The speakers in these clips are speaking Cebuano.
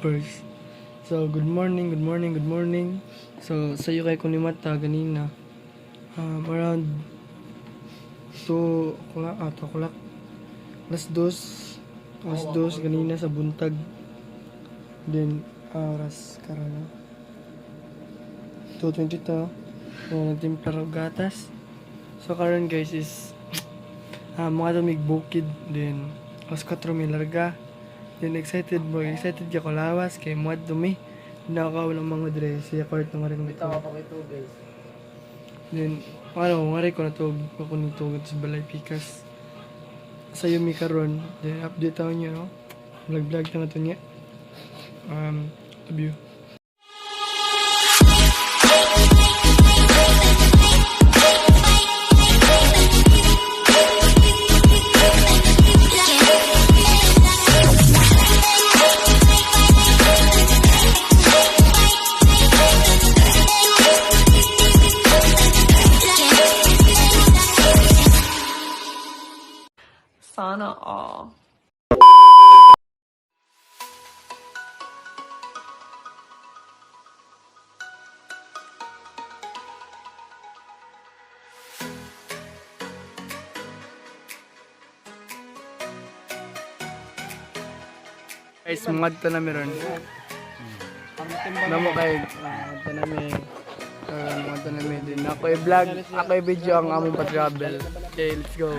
Bloopers. So, good morning, good morning, good morning. So, sayo kay ko ni mata ganina. Around 2 o'clock, 2 o'clock. Alas dos, alas dos ganina sa buntag. Then, oras karon na. 2:22. So, nagtimpla og gatas. So, karon guys is mga tumig bukid. Then, alas 4 mi larga. Then, excited mo. Excited ka ko lawas. Kay muad dumi. Nakakaw ng mga dire. Siya kwarto nga rin ito. Tawa pa kay guys. Then, ano, nga rin ko natug ako nito sa Balay Pikas. Sa mi karon. Then, update ako niyo, no? Vlog-vlog na nga to niya. Love you. Sana all. Guys, mga to na meron. Namo kay to na mi. Mga to na mi din. Ako i-vlog, ako i-video ang among pa-travel. Okay, let's go.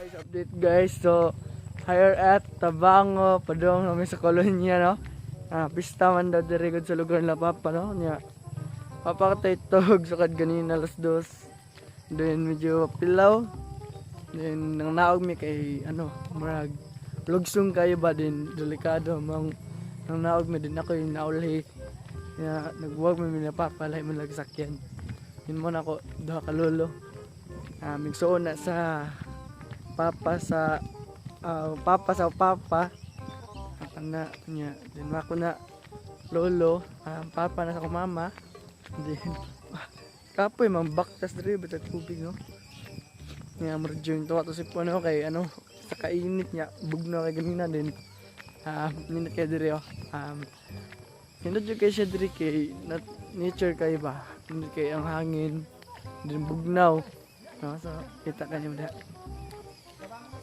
Guys, update guys. So, higher at Tabango, padong kami sa kolonya, no? Pista man daw diri gud sa lugar na papa, no? Nya. Papakatay tog sukad ganina alas dos. Then medyo pilaw. Then nang naog mi kay ano, murag lugsong kayo ba din delikado mang nang naog mi din ako yung naulhi. Nya nagwag mi mi napapalay man lagsakyan. Yun mo na ako duha ka lolo. Migsuon na sa papa sa papa sa papa ako na niya then ako na lolo, papa na sa akong mama, then kapoy mang baktas diri ba tubig, no? Niya murag join tuwa to si ano kay ano sa kainit niya bugno kay ganina din nindot kay diri, oh, nindot jud kay siya diri kay nature kay ba, nindot kay ang hangin din, bugnaw, no? So kita kanyo da.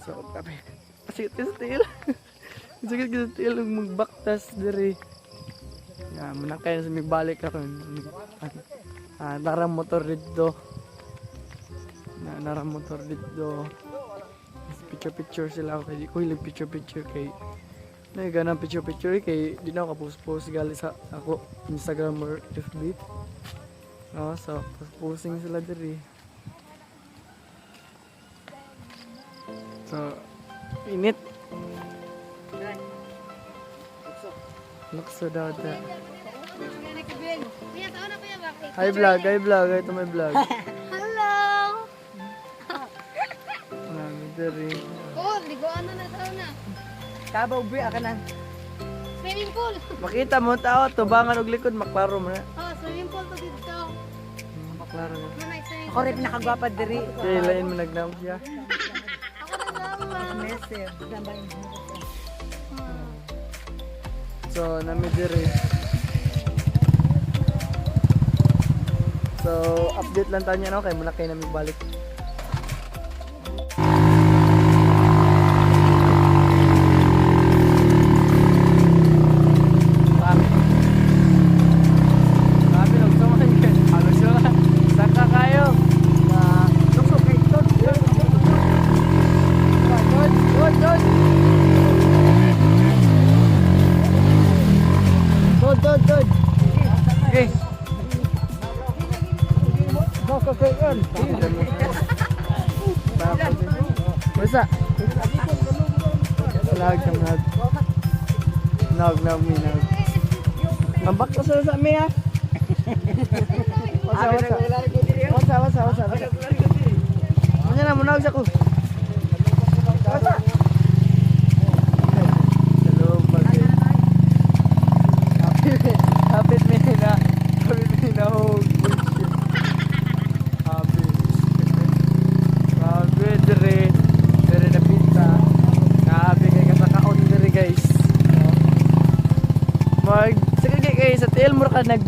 So, kape. Pasig ka sa tiil. Sakit ka sa tiil ug magbaktas diri. Ya, manakay na sa migbalik karon. Narang motor dito. Na narang motor dito. Picture picture sila kay di ko hilig picture picture kay na ganang picture picture kay di na ako post post gali sa ako Instagram or FB. No, so posting sila diri. So, init. Lukso daw ta. Hi vlog, hi vlog, ito may vlog. Hello! Marami diri. Oh, liguan na na na. Tabaw bre ka na. Swimming pool. Makita mo tao, tubangan og likod, maklaro mo na. Oh, swimming pool to dito. Maklaro na. Manay swimming Ako rin pinakagwapa diri. Kaya lain mo nagnam siya. Ako na lang. Messer. So, nami diri. So, update lang tayo niya, no? Kay mula kayo nami balik. Okay. Basta. Lag ka nag. Nag nag mi nag. Ang bakta sa mi ha. Wasa wasa. Wasa wasa wasa. Wasa. Ano na munag sa ko. Wasa. Hello, bagay. Happy, happy me na, happy me na oh, bullshit. Happy. Happy dire, dire na pizza. Happy kay kasakaon dire, guys. Mag sige kay kay sa TL mo ka nag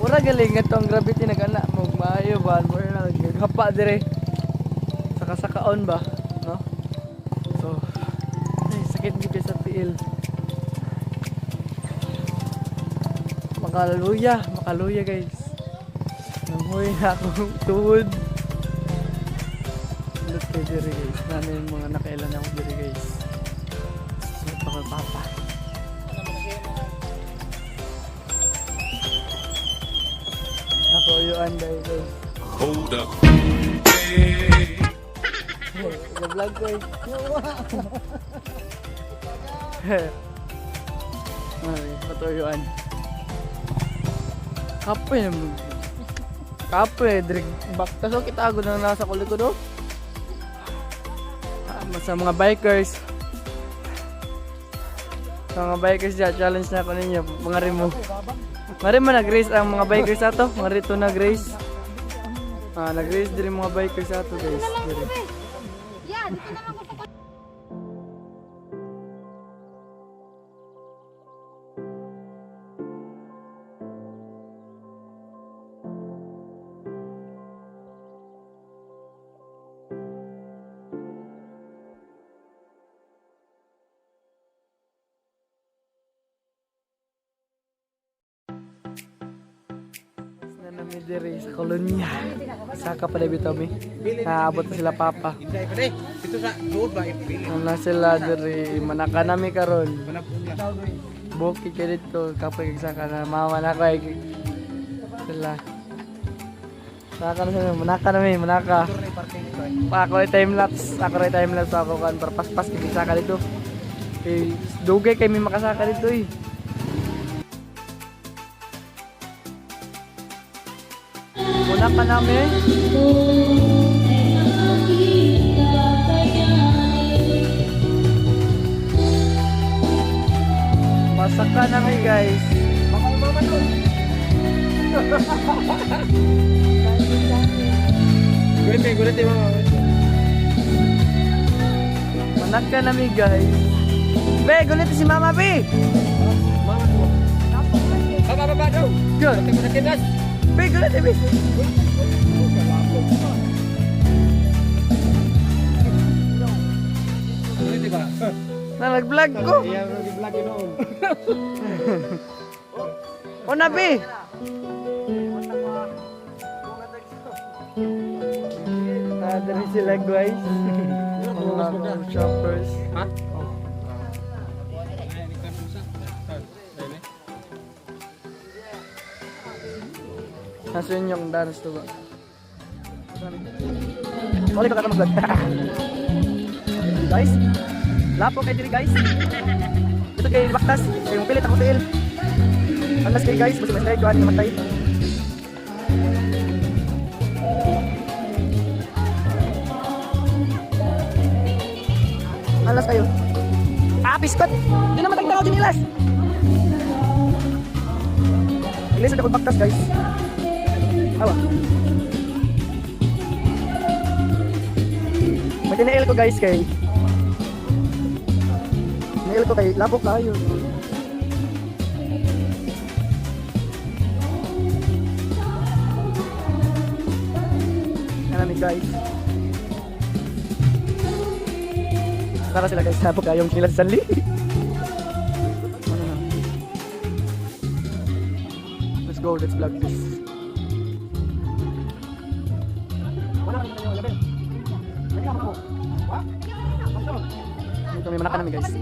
mura galing nga tong gravity nag-ana mo maayo ba mo na naghapa dire sa kasakaon ba, no? So ay, sakit gid sa tiil. Makaluya, makaluya, guys. Namuhay na akong tuhod. Look kay diri, guys. Nano yung mga nakailan ako diri, guys. Ano pa kay Papa? Ako yung anday, guys. Hold up. Hey. Nag-vlog ko eh. Ay, patuyuan. Kapoy naman. Kapoy, drink back. Kaso kita agad na nasa kulikod oh. Ah, sa mga bikers. Sa mga bikers dyan, challenge na ako ninyo. Mga remo. Mga remo nag-race ang mga bikers ato. Mga rito nag-race. Ah, nag-race din yung mga bikers ato, guys. Diri. Yeah, dito na lang ko sa Na nami diri sa kolonya. Saka pa debito mi. Naabot na sila papa. Ito sa doon ba ipili? Wala sila diri manaka nami karon. Bukid kay dito kapoy kag saka na mama na ko ay sila. Saka na sila manaka nami manaka. Pa ako ay time lapse, ako ay time lapse ako kan para paspas kay saka dito. Kay dugay kay mi makasaka dito eh. Muna ka namin. Masaka namin, guys. Gulit eh, gulit eh mama. Manaka namin, guys. Be, gulit si Mama Be. Mama ko. Baba baba daw. Good. Tingko sa kinas. Be, gulit eh, be. Gulit ba? Na nag-vlog ko. Iya, nag-vlog yun noon. Una, be. Nadali sila, guys. Mga shoppers. Ha? Nasa inyo yung dance to ba? Ulit ko ka mag-vlog. Guys, lapo kay diri, guys. Ito kay Baktas, kay mong pilit ako tiil. Anlas kay guys, basta mas kuan namatay. Alas kayo. Ah, biskot! Di naman tagtakaw din ilas! Ilis ako baktas, guys. Awa. May tinail ko, guys, kay. Tinail ko kay labok kayo. Alam guys. Para sila, guys, labok kayong sila sa Sanli. Ano na? Let's go, let's vlog this. Dito may manaka namin, guys.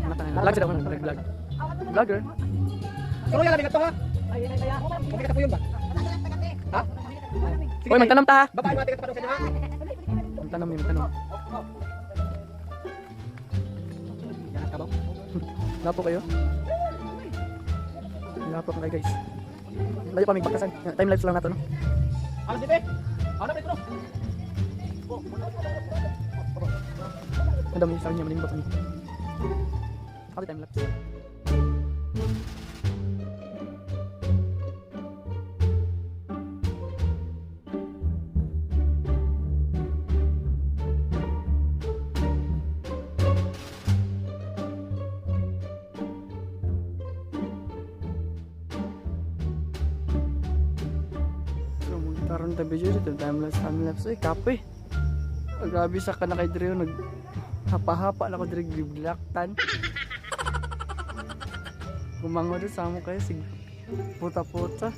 Manaka namin. Vlog sila, vlog, vlog. Vlogger. Suro yan, to ha. Okay ka po yun ba? Ha? Hoy, magtanong ta ha. Babae mga tikat pa sa inyo ha. Magtanong, may magtanong. Yan, kabaw. Lapo kayo? Lapo kayo guys. Layo pa may bakasan. Time lapse lang nato no. Alas dito eh. Ano ba ito? Ang dami sa niya manimba kami. Ako time lapse. So, magtaron ta video dito time lapse ay kape. Ah, grabe sa kana kay Drew nag hapa-hapa na ko diri giblaktan. Gumango do sa amo kayo sig puta-puta.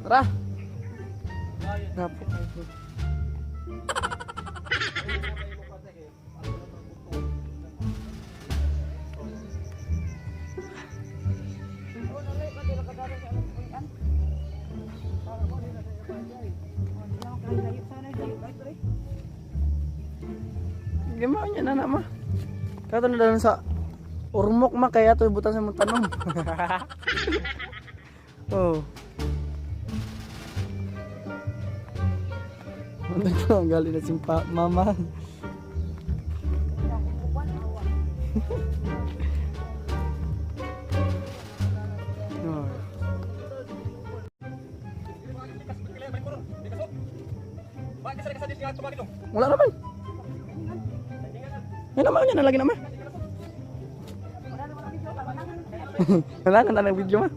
Tara. Napo kayo bro. Gimana niya na ma? Kato na dalan sa urmok ma kaya to ibutan sa mong tanong. Oh. Ano ko ang galing na simpa mama. Oh. Wala naman. Yan naman yan lagi naman. Wala na nang video ma.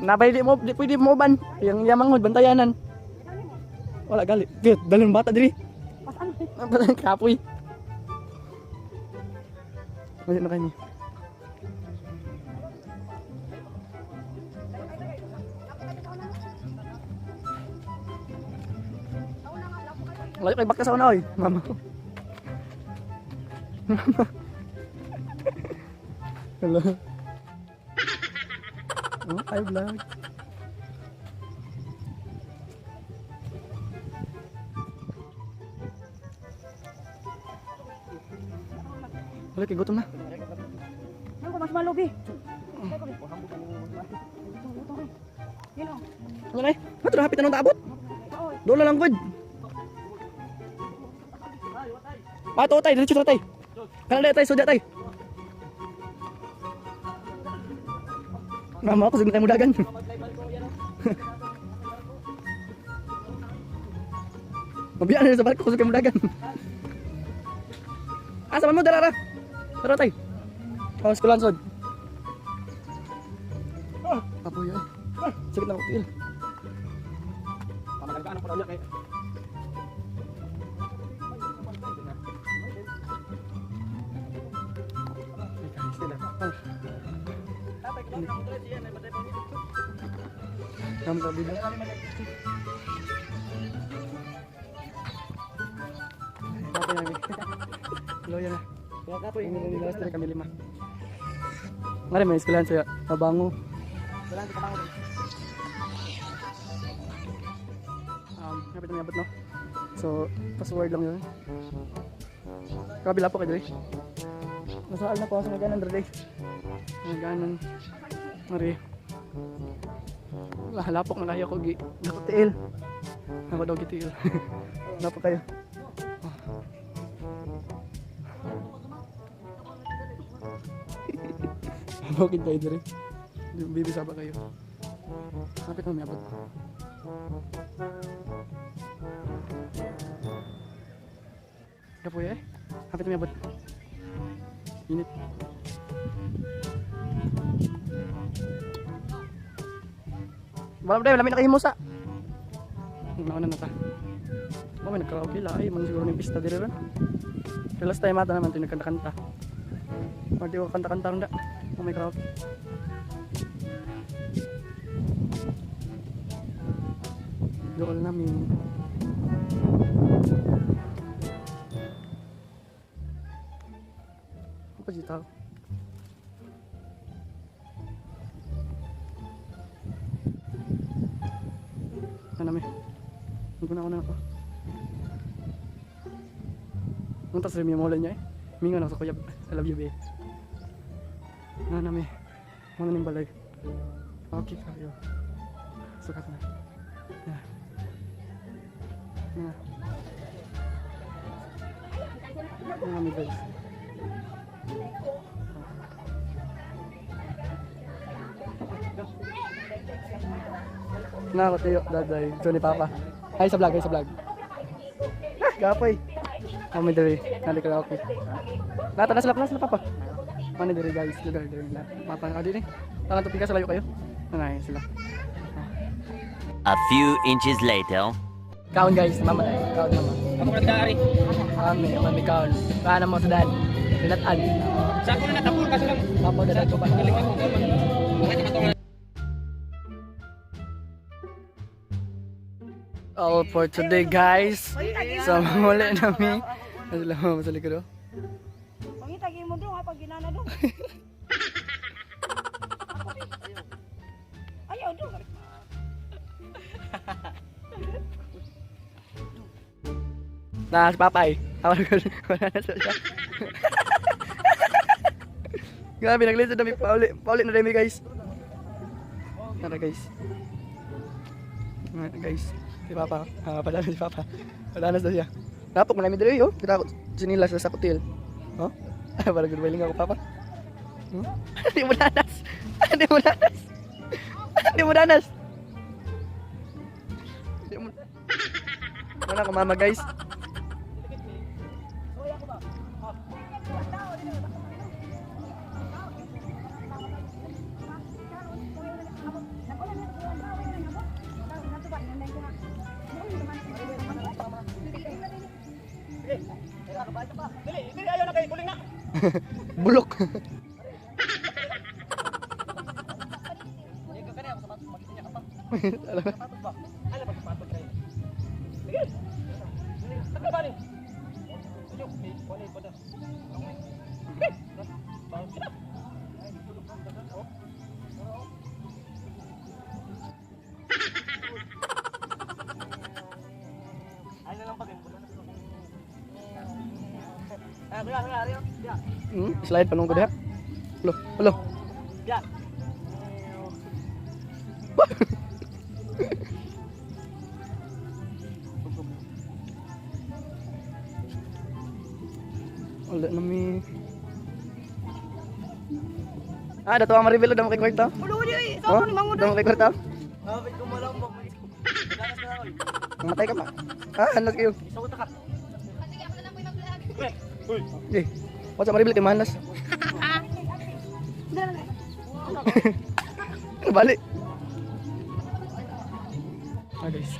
Napay di mo di pwede mo ban. Yang yamang bantayanan. Wala gali. Git, dalon bata diri. Pasan kapoy. Wala na kami. Layo kay baka sa una oy, mama. Mama. Hello. Oh, I vlog. Wala kay gutom na. Ano ko mas malubi? Ano na eh? Ba't hapit na nung taabot? Doon na lang good. Pato tay, diretso tay. Kanang tay, sudya tay. Mama ako sige tayo mudagan. Mabiya na sa barko kusog kayo mudagan. Asa man mo darara? Dara tay. Oh, eskwelahan sod. Apoy ay. Sakit na ako tiil. Pamagalgaan ang pala kay. Kamu sabi na. Hello yan na. Ini last kami lima. Mari may eskwelahan sa Tabango. Kapit na may abot no. So, password lang yun. Kabila po kayo eh. Nasa na po ako sa maganan dre. Maganan. Mari. Wala, lapok na kayo ko gi. Nakatiil. Ako daw gitiil. Lapok kayo. Bakit kayo dre? Bibisa ba kayo? Kapit na may abot. Kapoy eh. Kapit na may abot. Init. Wala ba lami na kayo musa. Nauna na ta. Oh, may nagkaraoke la. Ay, man siguro ng pista diri ron. Kaya last time ata naman ito nagkanta-kanta. Pag di ko kanta-kanta ron da. Oh, may karaoke. Doon namin. Pa dito. Ano mi? Ano na ako. Nung tas rin yung niya eh. Mingo na ako sa kuya. I love you, babe. Ano mi? Ano ning balay? Okay kayo. Sukat na. Na. Na. Ano mi, guys? Na ako tayo, daday. Ito ni Papa. Hi sa vlog, hi sa vlog. Ah, gapoy. Kami diri, nali karaoke. Nata na sila, na sila Papa. Ano diri, guys, lugar diri nila. Papa ka diri. Tangan tupi ka sa layo kayo. Nanay sila. A few inches later. Kaon, guys, mama na. Kaon, mama. Ako na ari. Kami, mami kaon. Paano mo sa dad? Dinatan. Sa ako na natapol kaso lang. Papa, dadan ko pa. Galing ako. All for today, guys. So muli nami. Sila mama sa likod, oh. Pangita gyud mo dong pag ginana dong. Ayaw dong. Na si Papay. Wala na siya. Grabe, naglisod na mi pauli. Pauli na rin mi, guys. Tara, guys. Tara, guys. Si Papa. Ah, pala na si Papa. Wala na siya. Napok mo namin diri oh. Kita ko sinila sa kutil. Oh? Para good feeling ako, Papa. Hmm? Di mo nanas. Di mo nanas. Di mo nanas. Di mo. Wala ko mama, guys. Dili, dili ayaw na kay kuling na. Bulok. Alam mo. Ala pa sapatos kay. Sige. Sakla ba ni? Ayo, eh, wala pa da. Sige. Sila. Ay na lang pag. Ah, kuya, kuya, kuya. Slide pa nung ko diha. Ulo, ulo. Ya. Wala na mi. Ah, dato ang ma-reveal damo kay kwarta. Ulo di oy, Oh, sa ni mango damo kay kwarta. Matay ka pa. Ah, halas kayo. Sige, ako na lang po yung mag-vlog. Eh, what's up, ma-reveal kay mahalas. Balik. Ah, guys.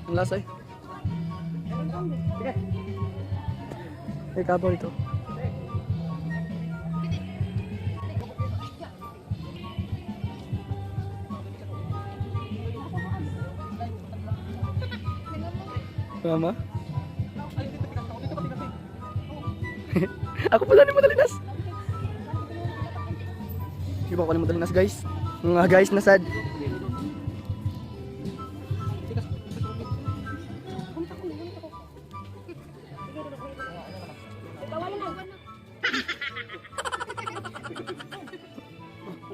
Ang lasa eh. May kabaw dito. Mama? Ako pala ni Madalinas. Iba ko ni Madalinas, guys. Mga guys, nasad.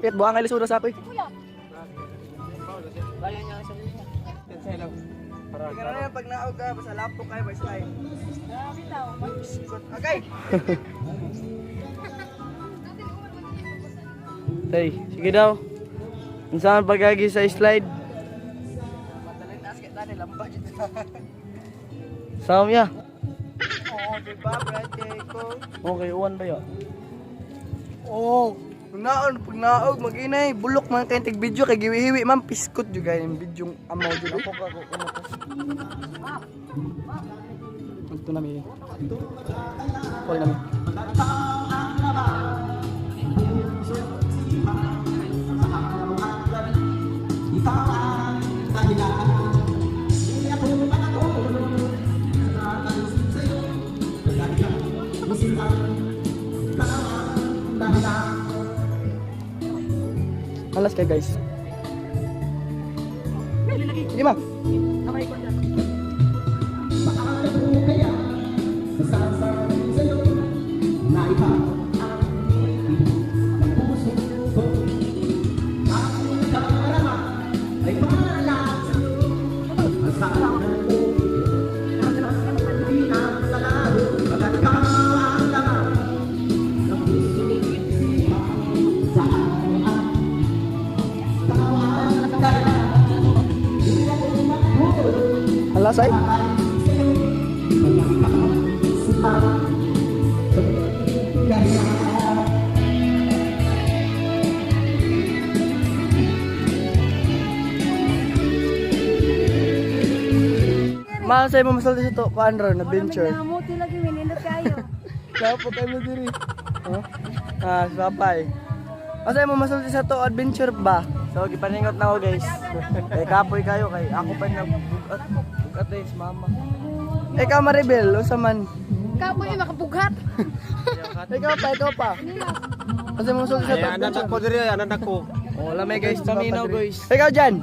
Pit, buha nga ilisura sa ako eh. Tingnan na pag naog ka, basta laptop kayo, basta slide. Okay! Tay, sige daw. Unsa ang pagagi sa slide? Madalinas kay tani, lamba dito. Sa ya. Oo, diba, Brad ko? Okay, uwan ba yo? Oo. Naon, pag naog, mag-inay, bulok man kayo tig video, kay giwihiwi, ma'am, piskot juga yung video amaw dyan. Ako ako, Ito na mi. Puli na mi. Alas kay guys. Sige ma. Alas ay. Ma, sa'yo mo masulti sa to, kuan ron, adventure. Namuti lagi minindot kayo. Dapat tayo mo diri. Huh? Ah, si Papay. Asa mo masulti sa to adventure ba? So gipaningot na ako guys. Kay kapoy kayo kay ako pa nagbugat. Bugat eh si mama. Ikaw Maribel, unsa man? Kapoy, makabughat. Ikaw pa, ikaw pa. Asa mo masulti sa to adventure? ko diri, anak ko. Oh, lamay guys, paminaw guys. Ikaw Jan.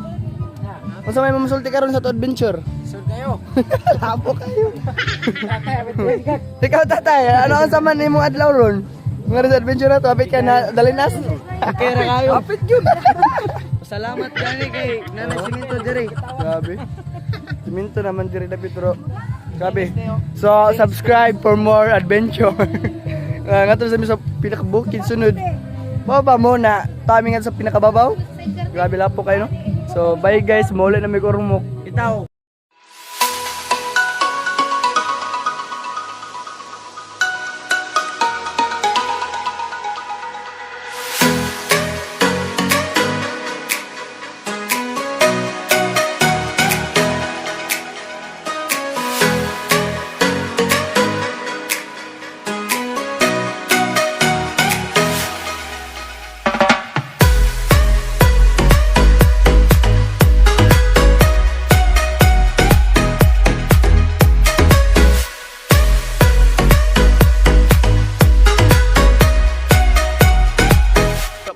Unsa may masulti karon sa to adventure? Sud kayo. Labo kayo. Ikaw tatay, ano ang sama nimo adlaw ron? Nga rin sa adventure na to, apit ka na dalinas. Okay ra kayo. Apit yun. Salamat gani kay nanay Siminto diri. Grabe. Siminto naman diri dapit pero grabe. So, subscribe for more adventure. Nga to sa mi sa pinakabukid sunod. Baba mo na tami nga sa pinakababaw. Grabe lapo kayo no. So, bye guys, maulit na may urmok. Itaw.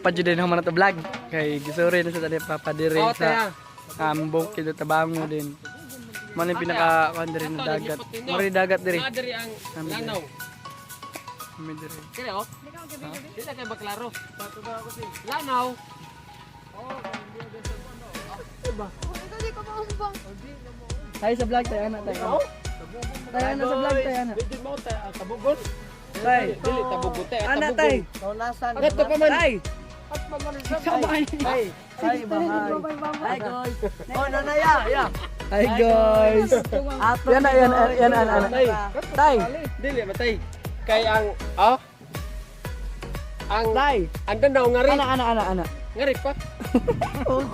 Pa jud din man to vlog kay gisuri na sa tali papa diri sa bukid at Tabango din. Man yung pinaka kuan diri na dagat. Mari dagat diri. Diri ang lanaw. Kami diri. Kire oh. Dili kay baklaro. Lanaw. Ikaw di ko maumbong. Tayo sa vlog tayo ana tayo. Tayo ana sa vlog tayo ana. Dili mo ta tabugon. Tay. Dili tabugon tay. Ana tay. Kaunasan. Ato pa man. Tay. Hi. Hi, bye. Hi guys. Oh, nanaya, ya. Hi guys. Ato. Yan na yan yan yan ana. Tay. Dili matay. Kay ang oh. Ang Tay. ang danaw ngari. Ana ana ana ana. Ngari pa.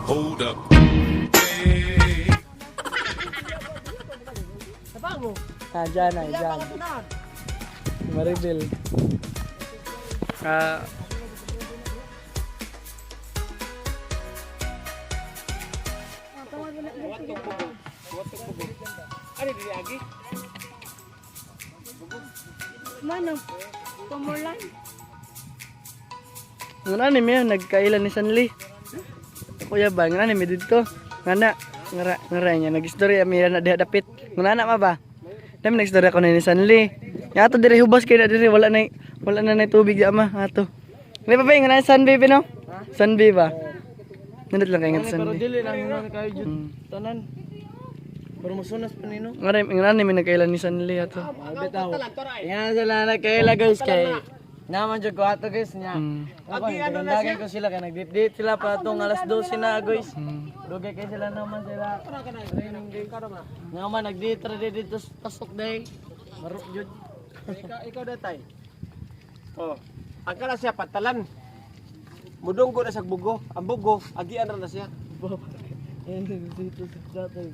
Hold up. Hey. Ah, dyan ay, dyan. Maribel. Ah, Ani dili agi. Mano? Kumulan. Nga ni mi nagkailan ni Sanli. Kuya ba nga ni mi didto. Nga na ngara ngara niya nagistorya mi na diha dapit. Nga na ma ba? Dami nagstorya ko na ni Sanli. Nga ato diri hubas kay na diri wala na nay tubig di ama ato. May pa ba nga na San baby no? San ba? Nindot lang kay nga Pero San. dili lang yun kayo jud. Tanan. Pero musunas pa nino. Nga nga ni mi nagkailan ni Sanli ato. Bitaw. Yan sila nagkaila guys kay naman jud ko ato guys niya. Ako ano ko sila kay nagdit-date sila pa atong alas 12 na guys. Dugay kay sila naman sila. Training day. Naman nagdit ra dito pasok day. Marok jud. Ikaw datay. Oh. Ang kana siya patalan. Mudunggo na sa bugo. Ang bugo, agian ra na siya. Yan dito sa datay.